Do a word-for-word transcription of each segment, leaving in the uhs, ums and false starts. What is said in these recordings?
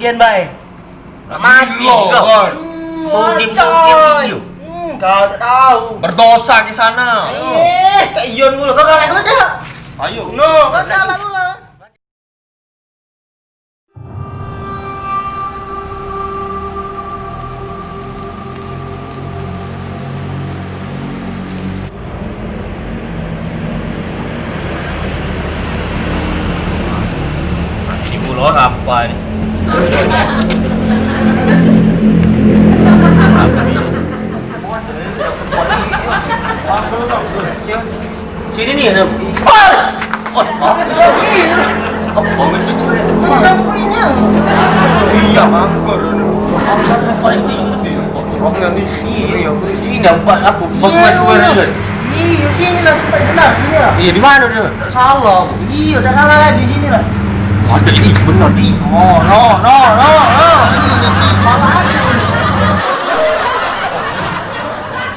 Ian bae. Mati kau. Sugih, sugih, iyo. Hmm, kau tak tahu. Berdosa ke sana. Eh, Cak Ion mulu. Kau galak dulu dah. Ayo. No, kau galak dulu lah. Ini mulut apa ni? Sini ni ada. Oh, apa ni? Apa ngejut? Iya, mangkor. Apa ini? Serem ni. Iya, ini nampak apa? Bos, iya, bos, bos, iya. Iya, sini lah, tempat benar, sini lah. Iya, di mana dia? Tak salah. Iya, tak salah lagi, sini lah. Ada ini benar ni. Oh, no, no, no, no. Malah aja.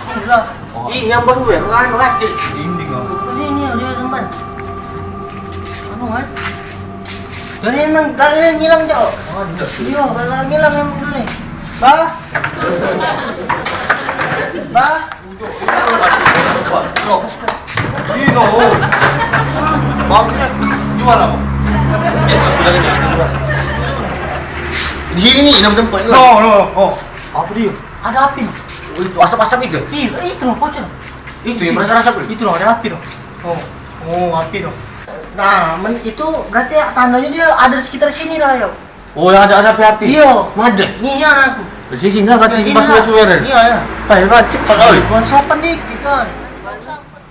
Sini lah. Oh. Ini yang baru ya, kan plastik. Dinding apa? Sini dia tempat. Anu kan? Dari emang gak ada ngilang, Cok. Ada. Iya, gak ada ngilang emang tu ni. Bah. Bah. Gino. Bagus ya. Jual apa? Ya, sudah ini. Di sini ni, enam tempat. No, no, oh. Apa dia? Ada api, no. Oh, itu asap-asap itu? Iya, itu, no, pocong. Itu yang berasa-rasa, bro? Itu, no, ada api, no. Oh, oh, api, no. Nah, men, itu berarti ya, tandanya dia ada di sekitar sini lah, ya. Oh, yang ada, ada api-api? Iya. Madet. Ni, ya, aku. Di sini lah, berarti. Iya, pas sini lah. Suwe-suwe. Iya, ya. Ayo, kan, cepat, oi. Bukan sopan dikit, kan.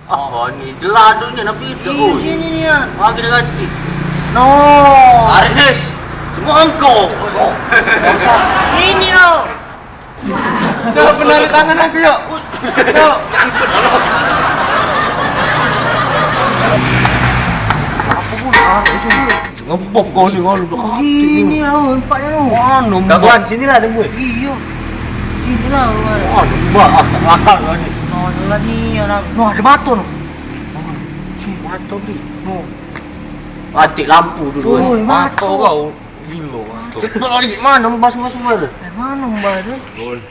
Oh, ni jelas tu ni, tapi iya, sini ni, ya. Wah, kita ganti. No. Tarik, sis. Semua engkau. Ini, no. Coba penari tangan aku, yuk. Yuk. Ngempok kau ni, kau udah kati ni. Sini lah, oh, empatnya tu. Wah, nombor. Kawan, sini lah, nombor. Iya. Sini lah, oh. Wah, nombor. Akal, akal kau ni. No, ada lagi, anak. No, ada batu, no. Batu ni. No. Mati lampu dulu. Oi, eh. Mati kau. Gilo, mati. Cepat lari, mana mbah suwe-suwe tu? Eh, mana mbah tu? Lol.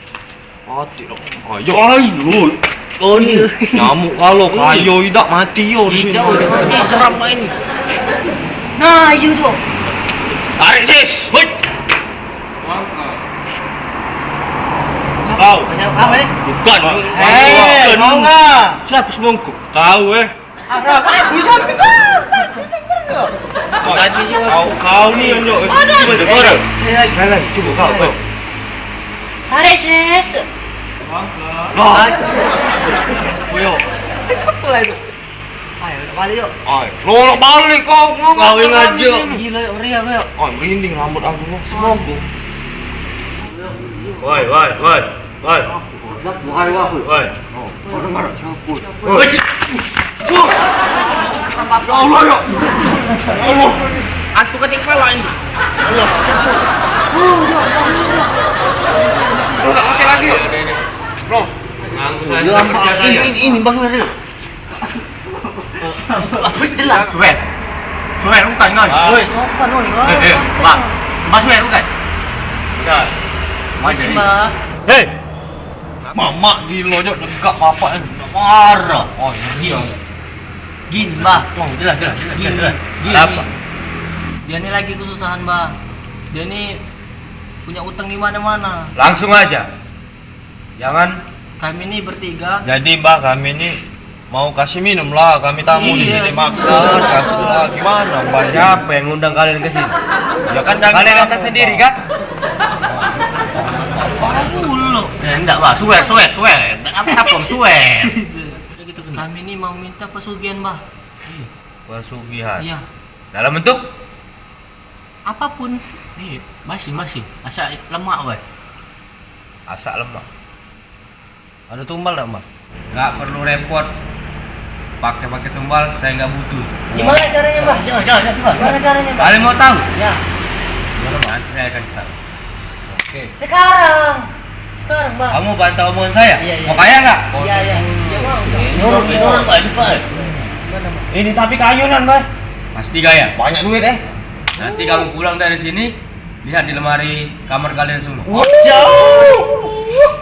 Mati dah. Ayo, ai, lol. Lol. Nyamuk kalau kayo idak mati yo di sini. Idak udah mati, seram main ni. Nah, iyo tu. Tarik, sis. Hoi. Kau. Banyak apa ni? Bukan. Eh, bukan. Kau ngah. Siapa semongkok? Kau, eh. Arab. Di samping kau. Sini, kau. Kau, kau ni yang jauh. Ada. Cuba tu, kau dah. Lain, lain. Cuba kau, kau. Tarik, sis. Wah. Ayo. Siapa lah itu? Ayo, nak balik, yuk. Ayo. Lo nak balik kau. Kau ingat je. Gila, yuk, meriah, yuk. Oh, merinding rambut aku. Semua aku. Woi, woi, woi. Woi. Siapa? Wahai, wahai. Woi. Oh, kau dengar tak siapa? Woi. Ya Allah, ya. Ya Allah. Hantu ketik kepala ini. Ya Allah. Bro, tak pakai lagi. Bro. Ganggu saya kerja saya. Ini, ini, ini, Bang Suher. Apa jelas? Suher. Suher bukan kan? Ah. Woi, sopan, woi. Eh, eh, santai, Bang. Bang. Bang Suher bukan? Bukan. Masih, Bang. Hei. Mamak gilo, Jok, nyegak bapak ni. Marah. Oh, iya. Gini, Bah. Oh, jelas, jelas, jelas, gini, jelas. Gini. Ada apa? Dia ni lagi kesusahan, Bah. Dia ni punya utang di mana-mana. Langsung aja. Jangan. Kami ni bertiga. Jadi, Bah, kami ni mau kasih minum lah, kami tamu di sini, makan, kasih lah, gimana, Bah? Siapa yang ngundang kalian ke sini? Ya kan, kami tamu, Bah. Kalian datang sendiri, kan? Apa dulu? Eh, ndak, Bah, suwer, suwer, suwer. Ndak apa-apa, suwer. Kami ni mau minta pesugihan, Bah. Pesugihan? Iya. Dalam bentuk? Apapun. Iya, masing-masing. Asal lemak, weh. Asak lemak. Ada tumbal dak, Mbah? Nggak perlu repot. Pakai-pakai tumbal, saya nggak butuh. Gimana caranya, Mbah? Coba, coba, coba. Gimana caranya, Mbah? Kalian mau tahu? Ya. Nanti saya akan cerita. Oke. Sekarang. Sekarang, Mbah. Kamu bantah omongan saya? Iya, iya. Mau kaya nggak? Iya, iya. Iya, mau. Ini nurut, ini nurut, Pak, cepat. Gimana, Mbah? Ini tapi kayunan, Mbah. Pasti kaya. Banyak duit, eh. Nanti kamu pulang dari sini, Lihat di lemari kamar kalian semua. Waduh.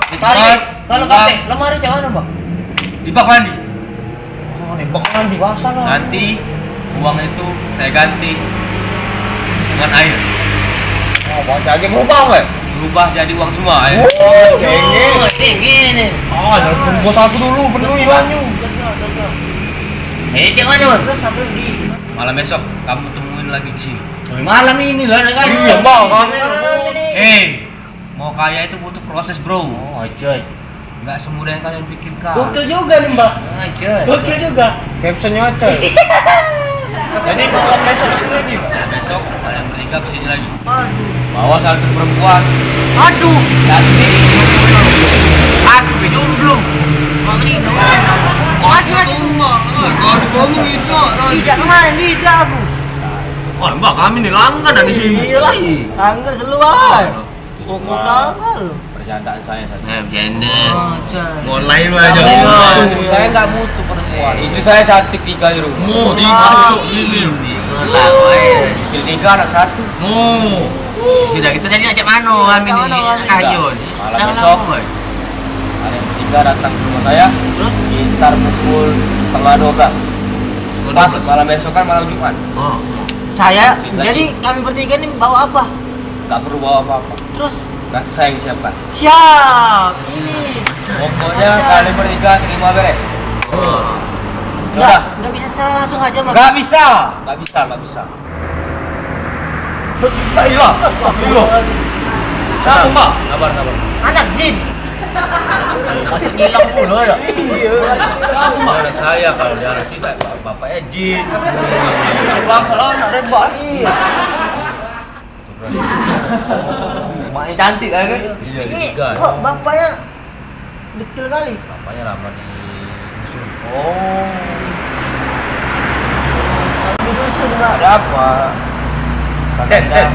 Itu Tarik. Kalau lubang. Katek, lemari cak mano, Bang? Di bak mandi. Oh, di bak mandi basah kan? Nanti uang itu saya ganti dengan air. Oh, Bang, jadi berubah, Bang? Berubah jadi uang semua, air. Wuh, tinggi. Oh, tinggi ni. Ah, dah tunggu satu dulu, penuhi banyu. Eh, cak mano, Bang? Terus sampai di Malam besok kamu temuin lagi di sini. Oh, malam ini lah, kan? Iya, Bang, kami. Malam ini. Eh, mau kaya itu butuh proses, Bro. Oh, aja. Nggak semudah yang kalian pikirkan. Gokil juga nih, Mbah. Aja. Gokil juga. Captionnya aja. Jadi malam besok di sini lagi, Bang? Besok kalian bertiga ke sini lagi. Aduh. Bawa satu perempuan. Aduh. Cantik. Aku jomblo. Mak ni. Kau asli aku. Kau ngomong itu. Tidak kemarin, tidak aku. Wah, Mbak, kami nih langganan di sini. Iya lah. Langgan seluar. Wah, modal. Percandaan saya saja. Eh, bercanda. Oh, cai. Mulai lah, Kamu jangan. Butuh, saya nggak butuh perempuan. Istri saya cantik tiga di rumah. Mu, tiga itu ini. Mulai, eh. Istri tiga, anak satu. Mu. Sudah, kita jadi ajak mano kami ni? Ajak mano kami? Kayu ni. Malam besok, kalian bertiga datang ke rumah saya. Terus? Sekitar pukul setengah dua belas. Setengah dua belas. Pas malam besok kan malam Jumat. Oh. Saya, jadi kami bertiga ni bawa apa? Nggak perlu bawa apa-apa. Terus? Nanti saya yang siapkan. Siap. Ini. Pokoknya kalian bertiga terima beres. Oh. Nggak, nggak bisa secara langsung aja, Mas? Nggak bisa. Nggak bisa, nggak bisa. Astagfirullah, astagfirullah. Sabar, Mbak. Sabar, sabar. Anak jin. Hilang pula ya? Iya. Sabar, Mbak. Anak saya kalau dia anak sisa, bapaknya jin. Bapak lah, anak tembak. Iya. Maknya cantik lah kan? Iya, ini tiga. Kok bapaknya Detail kali. Bapaknya lama di dusun. Oh. Di dusun, Pak. Ada apa? Ten, ten.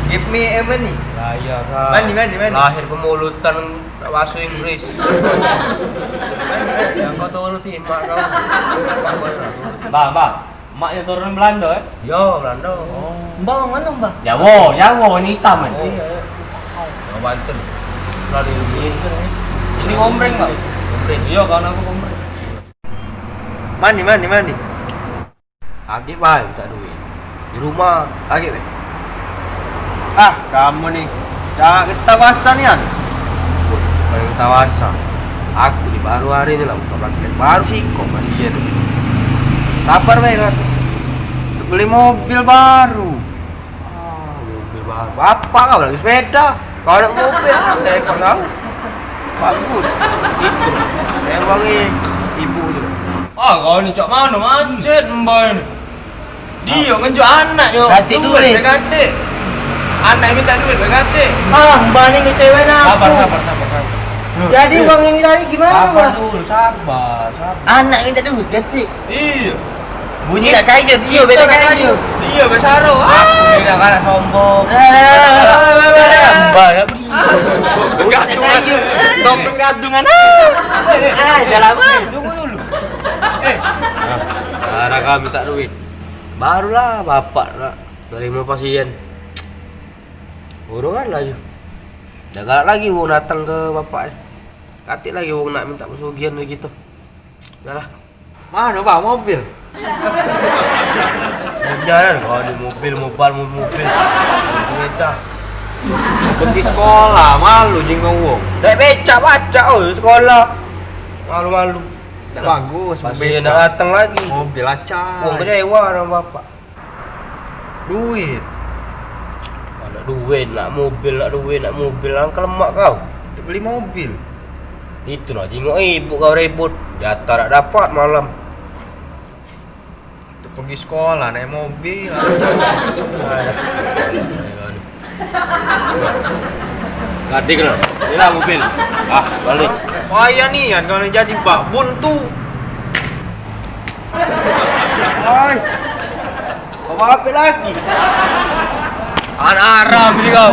Give me a money. Lah, iya, kan. Mandi, mandi, mandi. Lahir pemulutan, tak bahasa Inggris. Yang kau turuti, mak kau. Bang, bang. Maknyo turun Belando, eh? Yo, Belando. Oh. Mbah wong mano, Mbah? Jawa, Jawa, ini hitam, eh. Oh. Iya, iya. Jawa Banten. Lah di ini. Ini ngombreng, Bang. Ngombreng. Iya, kawan aku ngombreng. Mandi, mandi, mandi. Agek bae minta duit. Di rumah, agek bae. Ah, kamu ni. Cak kita basah nian. Woi, kayak kita basah. Aku ni baru hari ni lah buka praktek. Baru sikok masih iya tu. Sabar bae, Mas. Beli mobil baru. Ah, mobil baru. Bapak kau lagi sepeda. Kau nak mobil, ah, repot kau. Bagus. Itu. Memang ibu tu. Ah, kau ni cak mano mancet, Mbah ni? Dio ngenjuk anaknyo. Katik duit, duit. Be katik. Anak minta duit, be katik. Ah, Mbah ni ngecewain aku. Sabar, sabar, sabar, sabar. Jadi, Bang, ini tadi gimana, Bang? Sabar dulu, sabar, sabar. Anak minta duit, katik. Iya. Bunyi nak kayu, dio beda nak kayu. Dio besaro. Aku ni nak kalah sombong. Mbah, ya. Gantungan. Topeng gantungan. Ah, jalan, Bang. Tunggu dulu. Eh. Nah, arah kami tak duit. Barulah bapak nak terima pasien. Uruan lah je. Dah galak lagi wong datang ke bapak ni. Katik lagi wong nak minta pesugihan lagi tu. Dah lah. Mano, Bang, mobil? Bejalan kau ni mobil, mobil, mobil, mobil. Sepeda. Pergi sekolah, malu jingok wong. Naik becak pacak, oh, sekolah. Malu-malu. Bagus, masih mobil nak datang lagi. Mobil acai. Wong kecewa dengan bapak. Duit. Nak duit, nak mobil, nak duit, nak mobil. Angka lemak kau. Untuk beli mobil. Itu nah, jingok ibu kau ribut. Jatah tak dapat malam. Untuk pergi sekolah, naik mobil. Gading lah. Inilah mobil. Ah, balik. Payah nian kau ni jadi bak buntu. Oi. Kau apa lagi? Anak haram ni kau.